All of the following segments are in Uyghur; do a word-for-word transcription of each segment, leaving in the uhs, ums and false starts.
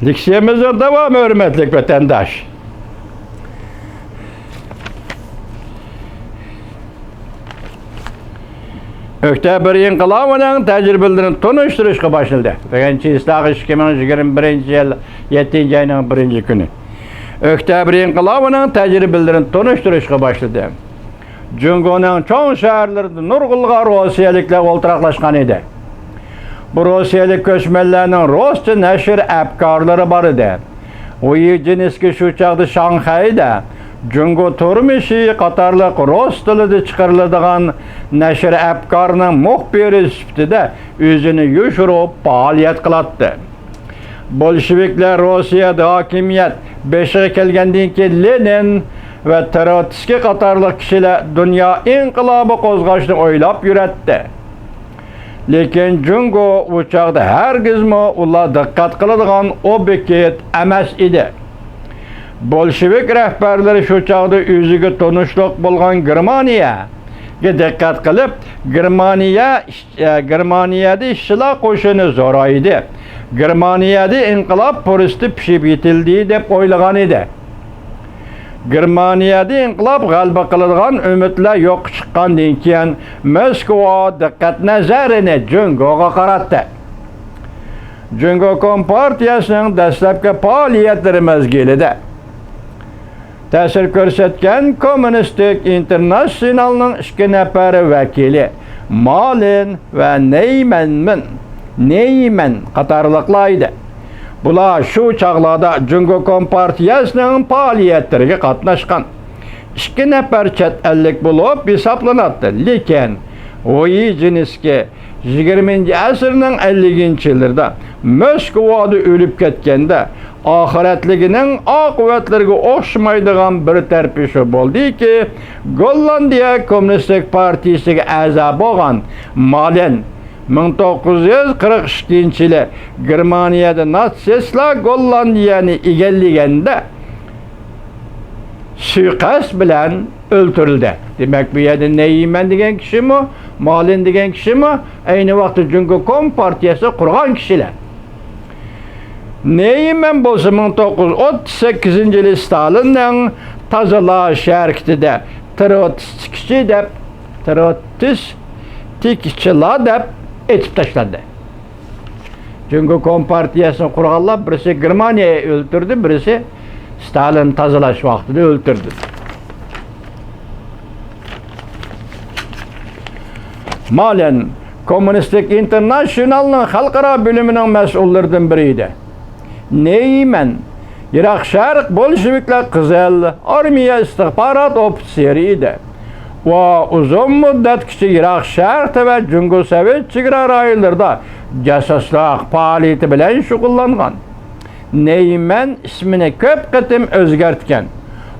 لېكسىيەمىزنىڭ داۋامى، ھۆرمەتلىك ۋەتەنداش. ئۆكتەبىر ئىنقىلابىنىڭ تەجرىبىلىرىنى تونۇشتۇرۇشقا باشلىدى. بۈگۈن چىسلاغ ئىككى مىڭ يىگىرمە بىرىنچى يىل يەتتىنچى ئاينىڭ بىرىنچى كۈنى. ئۆكتەبىر ئىنقىلابىنىڭ تەجرىبىلىرىنى تونۇشتۇرۇشقا باشلىدى. جۇڭگونىڭ چوڭ شەھەرلىرىدە نۇرغۇنلىغان روسىيەلىكلەر ئولتۇراقلاشقان ئىدى. بۇ روسىيەلىك كۆچمەنلەرنىڭ رۇسچە نەشر ئەپكارلىرى بار ئىدى. ۋۇيىجىنسكىي شۇ چاغدا شاڭخەيدە جۇڭگو تۇرمۇشى قاتارلىق رۇس تىلىدا چىقىرىلىدىغان نەشر ئەپكارنىڭ مۇخبىرى سۈپىتىدە ئۆزىنى يوشۇرۇپ پائالىيەت قىلاتتى. بولشېۋىكلار روسىيەدە ھاكىمىيەت بېشىغا كەلگەندىن كېيىن، لېنىن ۋە تروتسكىي قاتارلىق كىشىلەر دۇنيا ئىنقىلابى قوزغاشنى ئويلاپ يۈرەتتى. لېكىن جۇڭگو ئۇ چاغدا ھەرگىزمۇ ئۇلار دىققەت قىلىدىغان ئوبيېكت ئەمەس ئىدى. بولشېۋىك رەھبەرلىرى شۇ چاغدا ئۆزىگە تونۇشلۇق بولغان گېرمانىيەگە دىققەت قىلىپ، گېرمانىيە، ئە، گېرمانىيەدە ئىشچىلار قوشۇنى زورايدى. گېرمانىيەدە ئىنقىلاب پۇرسىتى پىشىپ يېتىلدى دەپ ئويلىغان ئىدى. گېرمانىيەدە ئىنقىلاب غەلىبە قىلىدىغان ئۈمىدلەر يوققا چىققاندىن كېيىن، موسكۋا دىققەت نەزىرىنى جۇڭگوغا قاراتتى. جۇڭگو كومپارتىيەسىنىڭ دەسلەپكى پائالىيەتلىرى مەزگىلىدە تەسىر كۆرسەتكەن كوممۇنىستىك ئىنتېرناتسىيونالنىڭ ئىككى نەپەر ۋەكىلى، مالېن ۋە نېيمەنمىن، نېيمەن قاتارلىقلار ئىدى. بۇلار شۇ چاغلاردا جۇڭگو كومپارتىيەسىنىڭ پائالىيەتلىرىگە قاتناشقان. ئىككى نەپەر چەت ئەللىك بولۇپ ھېسابلىناتتى، لېكىن ۋۇيىجىنسكىي يىگىرمىنچى ئەسىرنىڭ ئەللىكىنچى يىللىرىدا موسكۋادا ئۆلۈپ كەتكەندە، ئاخىرەتلىكىنىڭ ئاقىۋەتلىرىگە ئوخشىمايدىغان بىر تەرىپى شۇ بولدىكى، گوللاندىيە كوممۇنىستىك پارتىيىسىگە ئەزا بولغان مالېن مىڭ توققۇز يۈز قىرىق ئىككىنچى يىلى گېرمانىيەدە ناتسىستلار گوللاندىيەنى ئىگىلىگەندە، سۇيىقەست بىلەن ئۆلتۈرۈلدى. دېمەك، بۇ يەردە نېيمەن دېگەن كىشىمۇ، مالېن دېگەن كىشىمۇ ئەينى ۋاقىتتا جۇڭگو كومپارتىيەسى قۇرغان كىشىلەر. نېيمەن بولسا مىڭ توققۇز يۈز ئوتتۇز سەككىزىنچى يىلى ستالىننىڭ تازىلاش ھەرىكىتىدە تروتسكىچى دەپ، تروتسكىچىلار دەپ ئېتىپ تاشلاندى. جۇڭگو كومپارتىيەسىنى قۇرغانلار بىرسى گېرمانىيە ئۆلتۈردى، بىرسى ستالىن تازىلاش ۋاقتىدا ئۆلتۈردى. مالېن كوممۇنىستىك ئىنتېرناتسىيونالنىڭ خەلقئارا بۆلۈمىنىڭ مەسئۇللىرىدىن بىرى ئىدى. نېيمەن يىراق شەرق بولشېۋىكلار قىزىل ئارمىيە ئىستىخبارات ئوفىتسېرى ئىدى. ئۇ ئۇزۇن مۇددەتكىچە يىراق شەرقتە ۋە جۇڭگو سوۋېت چېگرا رايونلىرىدا جاسۇسلۇق پائالىيىتى بىلەن شۇغۇللانغان. نېيمەن ئىسمىنى كۆپ قېتىم ئۆزگەرتكەن.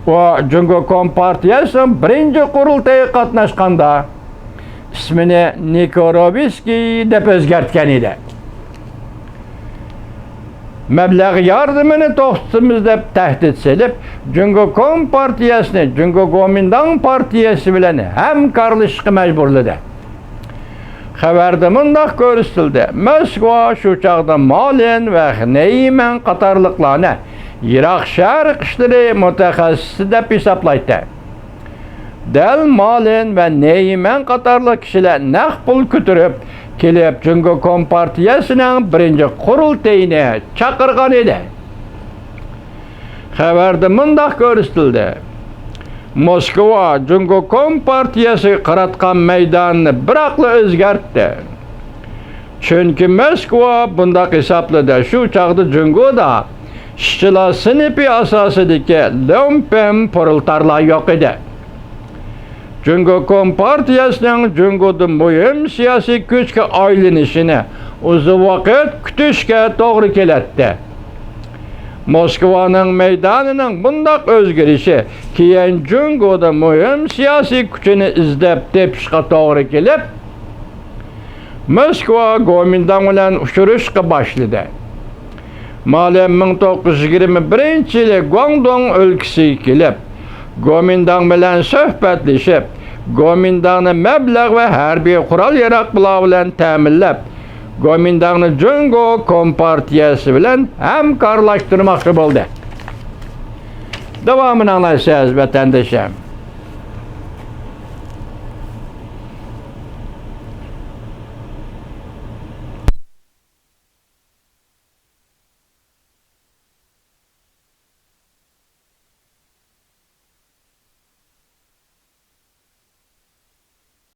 ئۇ جۇڭگو كومپارتىيەسىنىڭ بىرىنچى قۇرۇلتىيىغا قاتناشقاندا ئىسمىنى نىكوروۋسكىي دەپ ئۆزگەرتكەن ئىدى. مەبلەغ ياردىمىنى توختىتىمىز دەپ تەھدىت سېلىپ، جۇڭگو كومپارتىيەسىنى جۇڭگو گومىنداڭ پارتىيەسى بىلەن ھەمكارلىشىشقا مەجبۇرلىدى. خەۋەردە مۇنداق كۆرسىتىلدى، موسكۋا شۇ چاغدا مالېن ۋە نېيمەن قاتارلىقلارنى يىراق شەرق ئىشلىرى مۇتەخەسسىسى دەپ ھېسابلايتتى. دەل مالېن ۋە نېيمەن قاتارلىق كىشىلەر نەق پۇل كۆتۈرۈپ كېلىپ، جۇڭگو كومپارتىيەسىنىڭ بىرىنچى قۇرۇلتىيىنى چاقىرغان ئىدى. خەۋەردە مۇنداق كۆرسىتىلدى، موسكۋا جۇڭگو كومپارتىيەسىگە قاراتقان مەيدانىنى بىراقلا ئۆزگەرتتى. چۈنكى موسكۋا بۇنداق ھېسابلىدى، شۇ چاغدا جۇڭگودا ئىشچىلار سىنىپى ئاساسىدىكى لۈمپېن پرولېتارلار يوق ئىدى. جۇڭگو كومپارتىيەسىنىڭ جۇڭگودا مۇھىم سىياسىي كۈچكە ئايلىنىشىنى ئۇزۇن ۋاقىت كۈتۈشكە توغرا كېلەتتى. موسكۋانىڭ مەيدانىنىڭ بۇنداق ئۆزگىرىشى كېيىن جۇڭگودا مۇھىم سىياسىي كۈچىنى ئىزدەپ تېپىشقا توغرا كېلىپ، موسكۋا گومىنداڭ بىلەن ئۇچرىشىشقا باشلىدى. مالېن مىڭ توققۇز يۈز يىگىرمە بىرىنچى يىلى گۇاڭدۇڭ ئۆلكىسىگە كېلىپ، گومىنداڭ بىلەن سۆھبەتلىشىپ، گومىنداڭنى مەبلەغ ۋە ھەربىي قورال-ياراغلار بىلەن تەمىنلەپ، گومىنداڭنى جۇڭگو كومپارتىيەسى بىلەن ھەمكارلاشتۇرماقچى بولدى. داۋامىنى ئاڭلايسىز، ۋەتەندىشىم.